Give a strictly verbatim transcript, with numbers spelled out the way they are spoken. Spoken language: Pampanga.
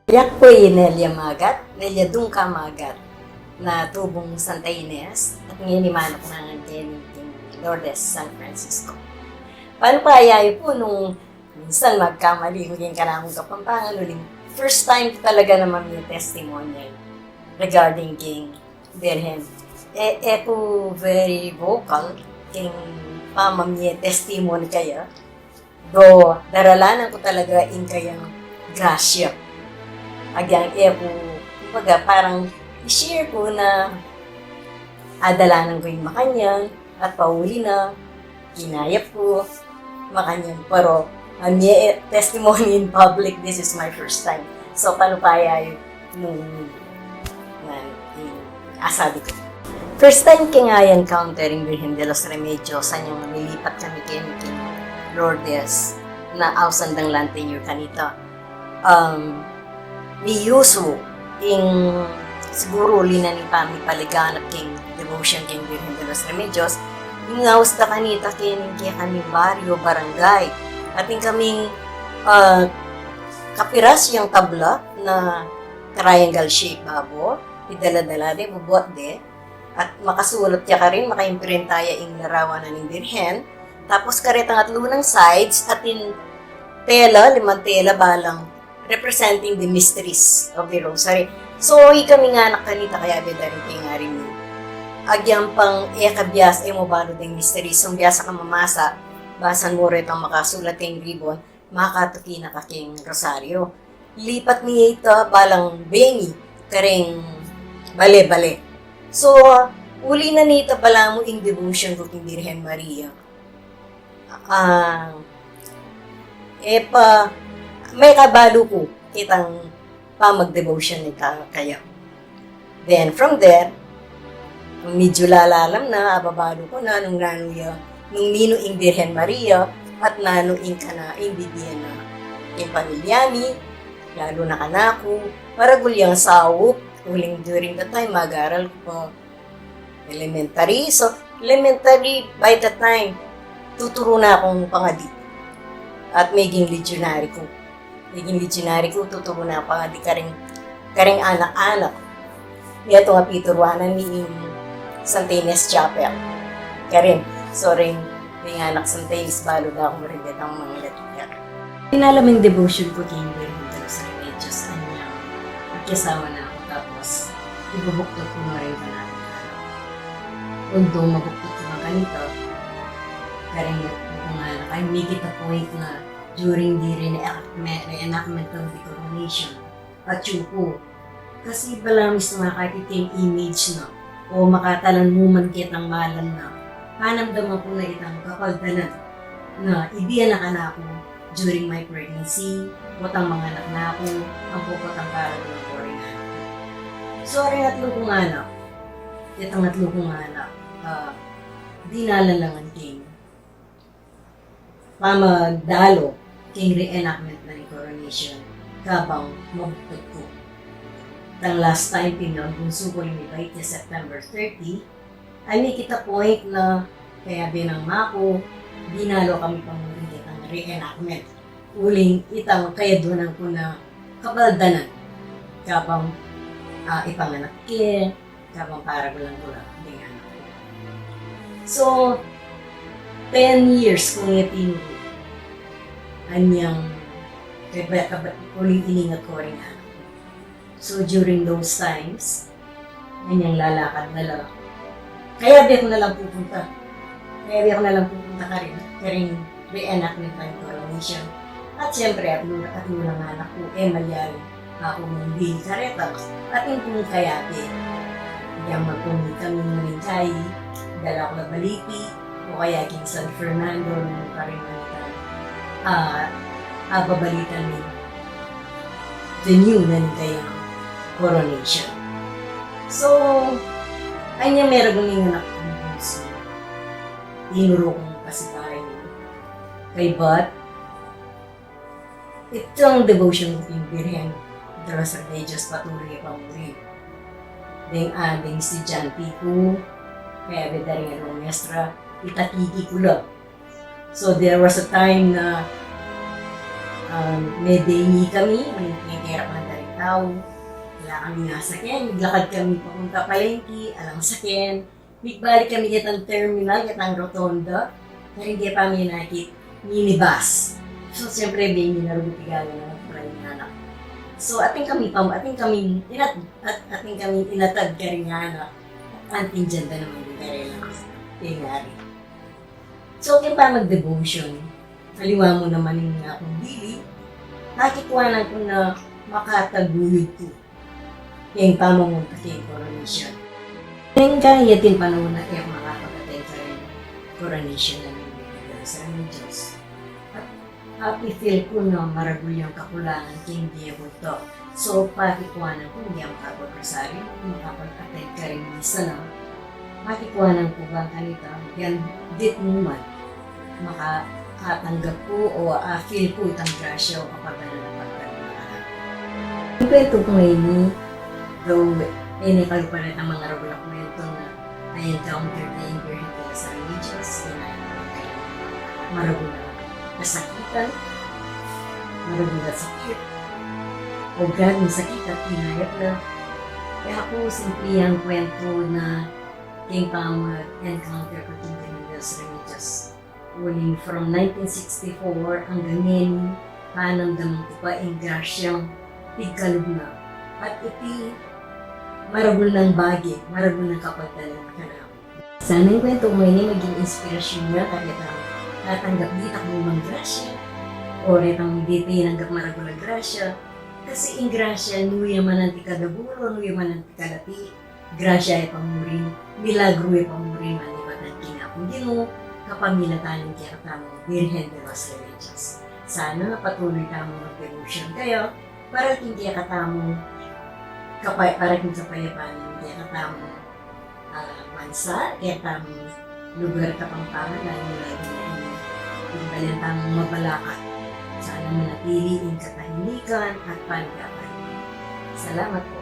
Yak pu i Nelia Magat, Nelia Dungca Magat, na tubung Santa Ines, at ngeni manuk na ngan keni king Lourdes, San Francisco. Panukayan yu pu nung minsan magkamali ku king kanakung Kapampangan, uling first time ku talaga na mamie testimonial regarding king Birhen. E, e ku very vocal king pamamie testimony kaya, do daralanan ku talaga ing kayang grasya. Agyang e ku, kumbaga, parang i-share ku na adalanan ku ing makanyan, at pauli na, kinayap ku, makanyan, pero mamie testimony in public, this is my first time. So, panukayan yu nung, na, in, asabi ku. First time keng a-encounter ing Birhen de los Remedios, anyang milipat kami keni king Lourdes, na ausan dang lantern yu kanita. Um, miyusu ing siguru uli na ning pamipaliganap king devotion king Birhen de los Remedios, ing aus da kanita keni king kekaming baryo, barangay. At ing kaming, ah, kapiras yang tabla na triangle shape babo, idala-dala de, bubuat de, at makasulat ya karin, makaimprenta ya ing larawan na ning Birhen. Tapos karetang atlu nang sides, atin tela, limang tela balang representing the mysteries of the Rosary. So, ikami ngan anak kanita kayabe da ring pengarin yu. Agyang pang e ka biasa, e mu balu ding mysteries, nung biasa ka mamasa, basan mu retang makasulat king ribbon, makatuki na ka king Rosario. Lipat mi ita balang bengi karing bale-bale. So, uli na nita balamu ing devotion ku king Birhen Maria. Ah, e pa, mekabalu ku kitang pamag-devotion nita kaya. Then, from there, medyu lalalam na, ababalu ku na nung nanu ya, nung ninu ing Birhen Maria, at nanu ing kanaing bibie na king pamilya mi, lalu na kanaku, maragul yang saup, uling during the time, mag-aral ku pa elementary. So, elementary, by the time, tuturu na kung pangadi. At maging legionary ku. Maging legionary ku, tuturu na pangadi karing, karing anak-anak. Yatu nga pituruanan mi ing Santa Ines Chapel. Karin, so ring, ring anak Santa Ines, balu da kung rin detang mangalat. Dinalan ing devotion ku king Birhen de los Remedios, anyang magkasawa na ku, tapos ibubuktud ku na rin kanaku. Although mabuktud ku na kanita, karing ngan, kaya make it a point na during the reenact-, reenactment of the coronation, atyu ku. Kasi balamu mismu makakit ing image na, o makatalan mu man ketang malan na, panamdaman ku na itang kapaldanan na ibie na kanaku during my pregnancy, potang manganak na ku, ampo potang para ku na ku ring anak ku. So, ring atlu kung anak, itang atlu kung anak, ah, dinalan la ngan king pamagdalu king reenactment na ning coronation kabang mabuktud ku. Itang last time, pin-, bunsu ku ring mibait ya September thirty, ay make it a point na kayabe nang maku, dinalu kami pa mu rin ketang reenactment. Uling itang kayaduanan ku na kapaldanan kabang, ah, ipanganak ke, kabang para ku lang kula ding anak ku. So, ten years kung e tinuru. Anyang kaba-, kaba-, uling iningat ku ring anak ku. So, during those times, anyang lalakad na la. Kayabe ku na lang pupunta. Kayabe ku na lang pupunta karin, karing reenactment na ning coronation. At siyempre, atlu, atlu nang anak ku, e malyari aku mung bili kareta, atin kung kayabe. Yang magpumi kami maningkayi, dala ku la Balipi, o kaya king San Fernando, nung karin manitan, ah, ah, babalitan mi venue na ning kayang coronation. So, anya meragul ing anak kung bunsu, tinuru kung pasibayu kaybat, itang devotion ku king Birhen de los Remedios patuloy ya pa mu rin. Deng, ah, deng estudyante ku, kayabe da ring alung maestra, itatigi ku la. So, there was a time na, um, mebengi kami, may, may kerap na da ring Tau, ala kaming saken, miglakad kami papunta palengke, alang saken, migbalik kami ketang terminal, ketang rotonda, karin ke pa mi nakit minibus. So, siyempre, bini na rugu tigalan na ng anak. So, atin kami pam-, atin kami inat-, at-, atin kami inatad karing anak. Anting janda naman din karela. Kaya nga rin. So, kaya pa mag-devotion. Aliwa mu naman ing akung bili, makikwanan ku na makataguyud ku keng pamamunta keng coronation. Neng kaya atin panaun na e ku makapag-attend kareng coronation na ning Biblia sa Diyos. At happy feel ku na maragul yang kakulangan keng bie ku to. So, pakikwanan ku, ing makapag-rosaryo, makapag-attend karing misa na, pakikwanan ku bang kanita, yan, dit mu man, makatanggap ku o, ah, feel ku itang grasya o kapagdanan na pagdanan. Ing kwento ku ngeni, though, e ne kalupa retang maragul a kwento na a-encounter ke ing Birhen de las Remedios, kaya maragul a kasakitan, maragul a sakit, o grabeng sakit at kinaya na. Kaya ku simple yang kwento na keng pamag-encounter ku keng Birhen de las Remedios. Uling from nineteen sixty-four anggang ngeni, panamdaman ku pa ing grasyang pigkalub na. At iti maragul nang bage, maragul nang kapagdanan kanaku. Sana ing kwento ku ngeni maging inspirasyon ya kareta tatanggap ditak lumang grasya, o retang di tinanggap maragul a grasya, kasi ing grasya, nu ya man anti kadabulu, nu ya man anti kalati, grasya ya pamurin, milagru ya pamurin, manibat king Apung Ginu, kapamilatan ning kekatamung Birhen de las Remedios. Sana patuloy tamung mag-devotion kaya, para king kekatamung kapay-, para king kapayapan ning kekatamung, ah, bansa, kekatamung lugar Kapampangan, lalung-lalu na ing balen tamung mabalakat. Sana manatili ing katahimikan at paligapan. Salamat po.